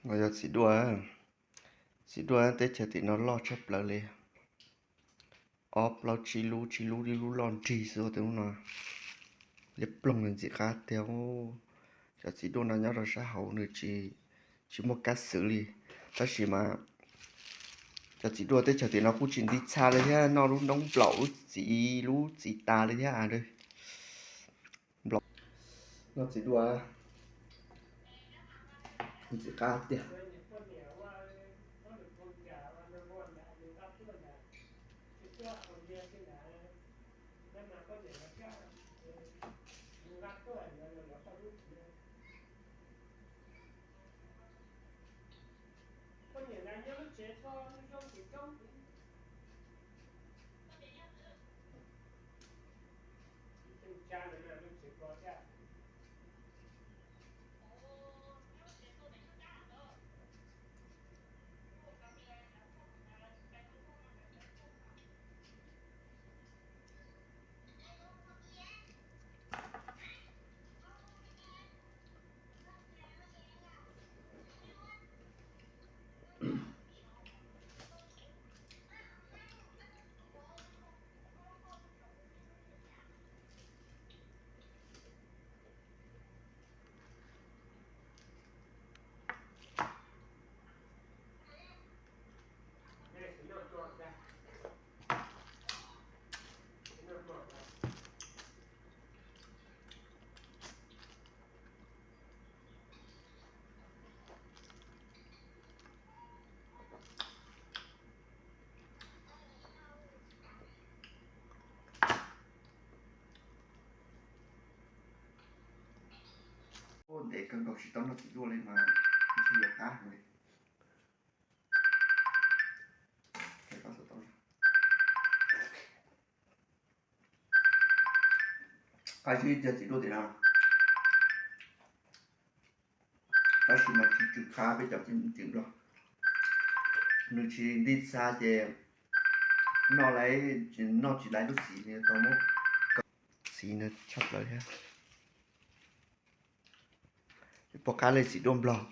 No yog txiv duaj, txiv duaj teb chaws tim no loj tshaj plaws li. Ob plaub tsib lub, tsib lub, ib lub loj nrig xwb tus no. Liab ploog ntxim qab tiag. Cov txiv duaj no nyob rau sab hauv nws tsis, tsis muaj kab xwv li. Tab sis mas cov txiv duaj teb chaws tim no kuj tsis nti txha li thiab, noj lub noob nplaum lub txiv, lub txiv tas li thiab. Nplaum, noj txiv duaj ntxim qab tiag. Ntev kawg nkaus tsis tau noj txiv duaj li mas yuav qab heev li. Qab zib tiag txiv duaj tim no, tab sis mas tsis tsw qab peb cov txiv duaj. Nws tsis nti txha ces noj laiv, noj tsis laiv lub txiv, tau muab txiv no tshaj plaws thiab. Pom qab li txiv duaj nplog.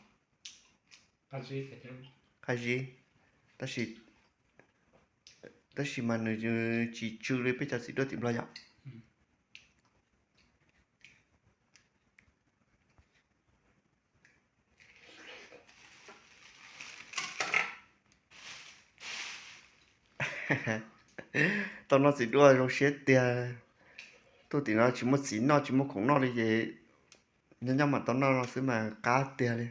Qab zib, tab sis, tab sis mas nws tsis tsw li peb cov txiv duaj tim nplog yom. Tau noj txiv duaj zoo siab tiag. Tuaj tim no tsis muaj txiv noj tsis muaj khoom noj li ces nyob nyob mam tau noj no xwb mas qab tiag li.